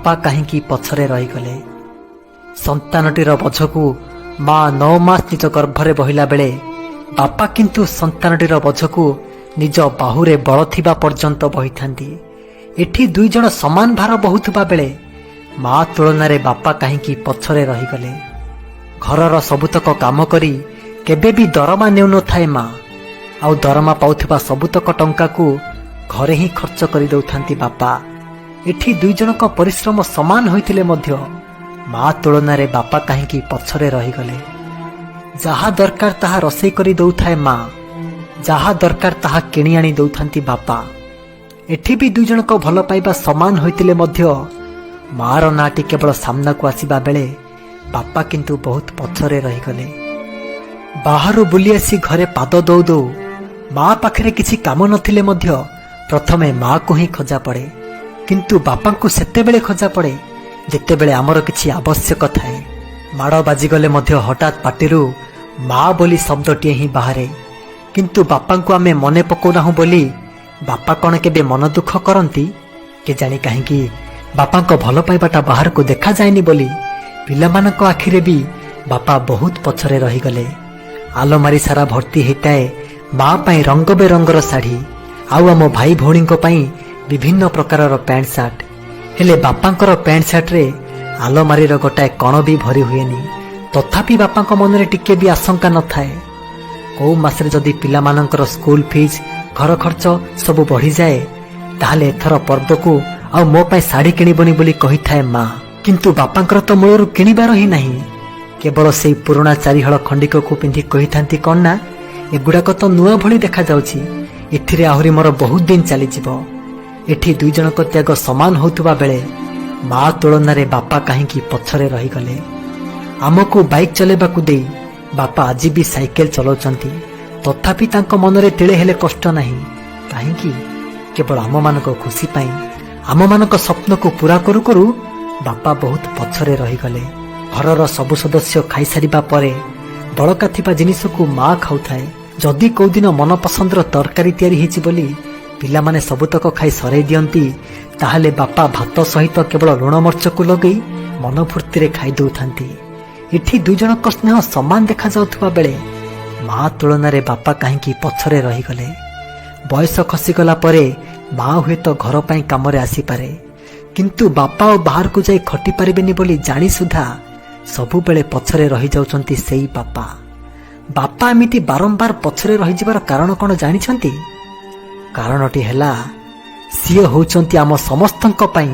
ବାପା କାହିଁକି ପଛରେ ରହିଗଲେ? ସନ୍ତାନଟିର ବୋଝକୁ ମା 9 ମାସ ନିଜ ଗର୍ଭରେ ବହିଲା ବେଳେ ବାପା କିନ୍ତୁ ସନ୍ତାନଟିର ବୋଝକୁ ନିଜ ବାହୁରେ ବଳ ଥିବା ପର୍ଯ୍ୟନ୍ତ ବହିଥାନ୍ତି। ଏଠି ଦୁଇ ଜଣ ସମାନ ଭାର ବହୁଥିବା ବେଳେ ମା ତୁଳନାରେ ବାପା କାହିଁକି ପଛରେ ରହିଗଲେ? ଘରର ସବୁତକ କାମ କରି କେବେ ବି ଦରମା ନେଉନଥାଏ ମା, ଆଉ ଦରମା ପାଉଥିବା ସବୁତକ ଟଙ୍କାକୁ ଘରେ ହିଁ ଖର୍ଚ୍ଚ କରିଦେଉଥାନ୍ତି ବାପା। ଏଠି ଦୁଇ ଜଣଙ୍କ ପରିଶ୍ରମ ସମାନ ହୋଇଥିଲେ ମଧ୍ୟ ମା ତୁଳନାରେ ବାପା କାହିଁକି ପଛରେ ରହିଗଲେ? ଯାହା ଦରକାର ତାହା ରୋଷେଇ କରି ଦେଉଥାଏ ମା, ଯାହା ଦରକାର ତାହା କିଣି ଆଣି ଦେଉଥାନ୍ତି ବାପା। ଏଠି ବି ଦୁଇ ଜଣଙ୍କ ଭଲ ପାଇବା ସମାନ ହୋଇଥିଲେ ମଧ୍ୟ ମାର ନାଁଟି କେବଳ ସାମ୍ନାକୁ ଆସିବା ବେଳେ ବାପା କିନ୍ତୁ ବହୁତ ପଛରେ ରହିଗଲେ। ବାହାରୁ ବୁଲି ଆସି ଘରେ ପାଦ ଦଉ ଦଉ ମା ପାଖରେ କିଛି କାମ ନଥିଲେ ମଧ୍ୟ ପ୍ରଥମେ ମାକୁ ହିଁ ଖୋଜା ପଡ଼େ, କିନ୍ତୁ ବାପାଙ୍କୁ ସେତେବେଳେ ଖୋଜା ପଡ଼େ ଯେତେବେଳେ ଆମର କିଛି ଆବଶ୍ୟକ ଥାଏ। ମାଡ଼ ବାଜିଗଲେ ମଧ୍ୟ ହଠାତ୍ ପାଟିରୁ ମା ବୋଲି ଶବ୍ଦଟିଏ ହିଁ ବାହାରେ। କିନ୍ତୁ ବାପାଙ୍କୁ ଆମେ ମନେ ପକାଉନାହୁଁ ବୋଲି ବାପା କ'ଣ କେବେ ମନ ଦୁଃଖ କରନ୍ତି? କେଜାଣି କାହିଁକି ବାପାଙ୍କ ଭଲ ପାଇବାଟା ବାହାରକୁ ଦେଖାଯାଏନି ବୋଲି ପିଲାମାନଙ୍କ ଆଖିରେ ବି ବାପା ବହୁତ ପଛରେ ରହିଗଲେ। ଆଲମାରି ସାରା ଭର୍ତ୍ତି ହେଇଥାଏ ମା ପାଇଁ ରଙ୍ଗ ବେରଙ୍ଗର ଶାଢ଼ୀ ଆଉ ଆମ ଭାଇ ଭଉଣୀଙ୍କ ପାଇଁ ବିଭିନ୍ନ ପ୍ରକାରର ପ୍ୟାଣ୍ଟ ସାର୍ଟ। ହେଲେ ବାପାଙ୍କର ପ୍ୟାଣ୍ଟ ସାର୍ଟରେ ଆଲମାରିର ଗୋଟାଏ କଣ ବି ଭରି ହୁଏନି। ତଥାପି ବାପାଙ୍କ ମନରେ ଟିକେ ବି ଆଶଙ୍କା ନଥାଏ। କୋଉ ମାସରେ ଯଦି ପିଲାମାନଙ୍କର ସ୍କୁଲ ଫିଜ୍, ଘର ଖର୍ଚ୍ଚ ସବୁ ବଢ଼ିଯାଏ, ତାହେଲେ ଏଥର ପର୍ବକୁ ଆଉ ମୋ ପାଇଁ ଶାଢ଼ୀ କିଣିବନି ବୋଲି କହିଥାଏ ମା। କିନ୍ତୁ ବାପାଙ୍କର ତ ମୂଳରୁ କିଣିବାର ହିଁ ନାହିଁ। କେବଳ ସେଇ ପୁରୁଣା ଚାରିହଳ ଖଣ୍ଡିକକୁ ପିନ୍ଧି କହିଥାନ୍ତି କ'ଣ ନା, ଏଗୁଡ଼ାକ ତ ନୂଆ ଭଳି ଦେଖାଯାଉଛି, ଏଥିରେ ଆହୁରି ମୋର ବହୁତ ଦିନ ଚାଲିଯିବ। ଏଠି ଦୁଇ ଜଣଙ୍କ ତ୍ୟାଗ ସମାନ ହେଉଥିବା ବେଳେ ମା ତୁଳନାରେ ବାପା କାହିଁକି ପଛରେ ରହିଗଲେ? ଆମକୁ ବାଇକ୍ ଚଲାଇବାକୁ ଦେଇ ବାପା ଆଜି ବି ସାଇକେଲ ଚଲାଉଛନ୍ତି। ତଥାପି ତାଙ୍କ ମନରେ ତିଳେ ହେଲେ କଷ୍ଟ ନାହିଁ। କାହିଁକି? କେବଳ ଆମମାନଙ୍କ ଖୁସି ପାଇଁ। ଆମମାନଙ୍କ ସ୍ୱପ୍ନକୁ ପୂରା କରୁ କରୁ ବାପା ବହୁତ ପଛରେ ରହିଗଲେ। ଘରର ସବୁ ସଦସ୍ୟ ଖାଇସାରିବା ପରେ ବଳକା ଥିବା ଜିନିଷକୁ ମା ଖାଉଥାଏ। ଯଦି କୋଉଦିନ ମନପସନ୍ଦର ତରକାରୀ ତିଆରି ହେଇଛି ବୋଲି ପିଲାମାନେ ସବୁତକ ଖାଇ ସରେଇ ଦିଅନ୍ତି, ତାହେଲେ ବାପା ଭାତ ସହିତ କେବଳ ଲୁଣ ମର୍ଚକୁ ଲଗେଇ ମନ ଫୁର୍ତ୍ତିରେ ଖାଇ ଦେଉଥାନ୍ତି। ଏଠି ଦୁଇ ଜଣଙ୍କ ସ୍ନେହ ସମାନ ଦେଖାଯାଉଥିବା ବେଳେ ମା ତୁଳନାରେ ବାପା କାହିଁକି ପଛରେ ରହିଗଲେ? ବୟସ ଖସିଗଲା ପରେ ମା ହୁଏତ ଘର ପାଇଁ କାମରେ ଆସିପାରେ, କିନ୍ତୁ ବାପା ଆଉ ବାହାରକୁ ଯାଇ ଖଟି ପାରିବେନି ବୋଲି ଜାଣି ସୁଦ୍ଧା ସବୁବେଳେ ପଛରେ ରହିଯାଉଛନ୍ତି ସେଇ ବାପା। ବାପା ଏମିତି ବାରମ୍ବାର ପଛରେ ରହିଯିବାର କାରଣ କ'ଣ ଜାଣିଛନ୍ତି? କାରଣଟି ହେଲା, ସିଏ ହେଉଛନ୍ତି ଆମ ସମସ୍ତଙ୍କ ପାଇଁ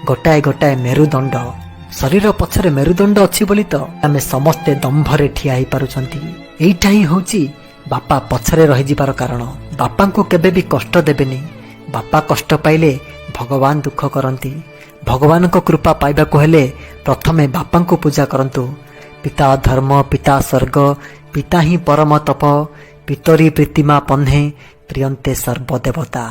ଗୋଟାଏ ଗୋଟାଏ ମେରୁଦଣ୍ଡ। ଶରୀର ପଛରେ ମେରୁଦଣ୍ଡ ଅଛି ବୋଲି ତ ଆମେ ସମସ୍ତେ ଦମ୍ଭରେ ଠିଆ ହେଇପାରୁଛନ୍ତି। ଏଇଟା ହିଁ ହେଉଛି ବାପା ପଛରେ ରହିଯିବାର କାରଣ। ବାପାଙ୍କୁ କେବେ ବି କଷ୍ଟ ଦେବେନି। ବାପା କଷ୍ଟ ପାଇଲେ ଭଗବାନ ଦୁଃଖ କରନ୍ତି। ଭଗବାନଙ୍କ କୃପା ପାଇବାକୁ ହେଲେ ପ୍ରଥମେ ବାପାଙ୍କୁ ପୂଜା କରନ୍ତୁ। ପିତା ଧର୍ମ, ପିତା ସ୍ୱର୍ଗ, ପିତା ହିଁ ପରମ ତପ, ପିତରି ପ୍ରୀତିମା ପହ୍ନେ ପ୍ରିୟନ୍ତେ ସର୍ବଦେବତା।